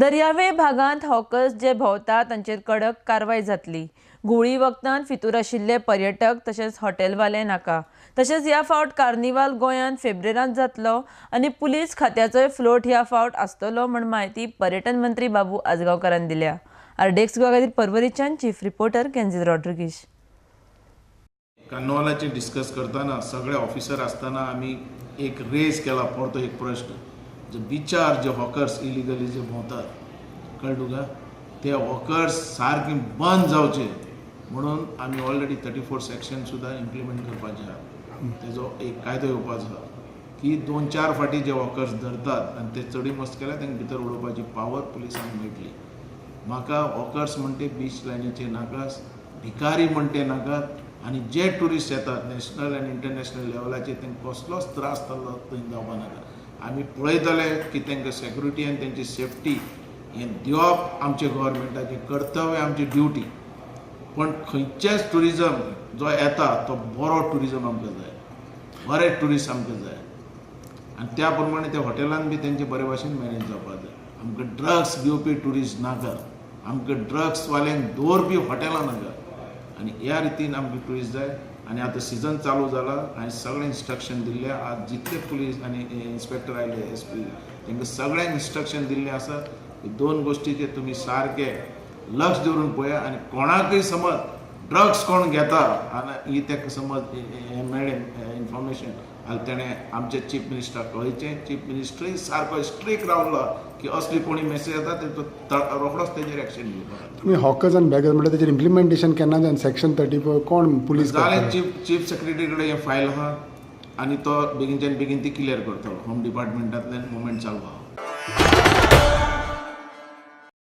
दर्यावेळ भागांत हॉकर्स जे भोंवता तांचेर कडक कारवाय जातली. घुंवळी वखदांत फितूर आशिल्ले पर्यटक तशेंच हॉटेलवाले नाका. तशेंच ह्या फावट कार्निवाल गोंयांत फेब्रेरांत जातलो आनी पुलीस खात्याचोय फ्लोट ह्या फावट आसतलो म्हण म्हायती पर्यटन मंत्री बाबू आजगांवकारान दिल्या. आरडीएक्स गोवा खातीर पर्वरीच्यान चीफ रिपोर्टर केन्झील रॉड्रिगीश. कार्नवालाचे डिस्कस करतना सगळे ऑफिसर आसतना आमी एक रेज केला परतो एक प्रश्न, जे बिचार जे हॉकर्स इलिगली जे भोंवतात, कळ्ळें तुका, ते हॉकर्स सारके बंद जावचे म्हणून आमी ऑलरेडी 34 सेक्शन सुद्दां इम्प्लिमेंट करपाचे आहा. तेजो एक कायदो येवपाचो आहा की दोन चार फाटी जे हॉकर्स धरतात आनी ते चडी मस्त केल्यार तांकां भितर उडोवपाची पावर पुलिसांक मेळटली. म्हाका हॉकर्स म्हणटे बीच लायनीचे नाका, भिकारी म्हणटे नाका आनी जे ट्युरिस्ट येतात नॅशनल आनी इंटरनॅशनल लेवलाचेर, तांकां कसलोच त्रास जाल्लो थंय जावपा नाका. आमी पळयतले की तांकां सेक्युरिटी आनी तेंची सेफ्टी हें दिवप आमचें गव्हर्मेंटाचें कर्तव्य, आमची ड्युटी. पण खंयचेच ट्युरिजम जो येता तो बरो ट्युरिजम आमकां जाय, बरे ट्युरिस्ट आमकां जाय आनी त्या प्रमाणे त्या हॉटेलान बी तेंचे बरे भाशेन मॅनेज जावपाक जाय. आमकां ड्रग्स घेवपी ट्युरिस्ट नाका, आमकां ड्रग्सवाल्यांक दवरपी हॉटेलां नाका आनी ह्या रितीन आमकां ट्युरिस्ट जाय. आनी आतां सिजन चालू जाला आनी सगळें इन्स्ट्रक्शन दिल्लें. आज जितले पुलीस आनी इन्स्पेक्टर आयले, एसपी, तांकां सगळ्यांक इन्स्ट्रक्शन दिल्लें आसा की दोन गोश्टीचेर तुमी सारकें लक्ष दवरून पळया आनी कोणाकय समज ड्रग्स कोण घेता आनी ही ताका समज हें मेळ्ळें इन्फॉर्मेशन जाल्यार तेणें आमच्या चीफ मिनिस्टराक कळयचें. चीफ मिनिस्टरूय सारको स्ट्रीक रावलो की असली कोणी मेसेज येता तेजो रोखडोच तेजेर एक्शन घेवपाक. तुमी हॉकर्स आनी बेगर्स म्हणल्यार तेजेर इम्प्लिमेंटेशन केन्ना जाय? सेक्शन 34 कोण पुलीस जालें. करतले? चीफ चीफ सेक्रेटरी कडेन हें फायल आहा आनी तो बेगीनच्यान बेगीन ती क्लियर करतलो. होम डिपार्टमेंटांतल्यान मुवमेंट चालू आहा.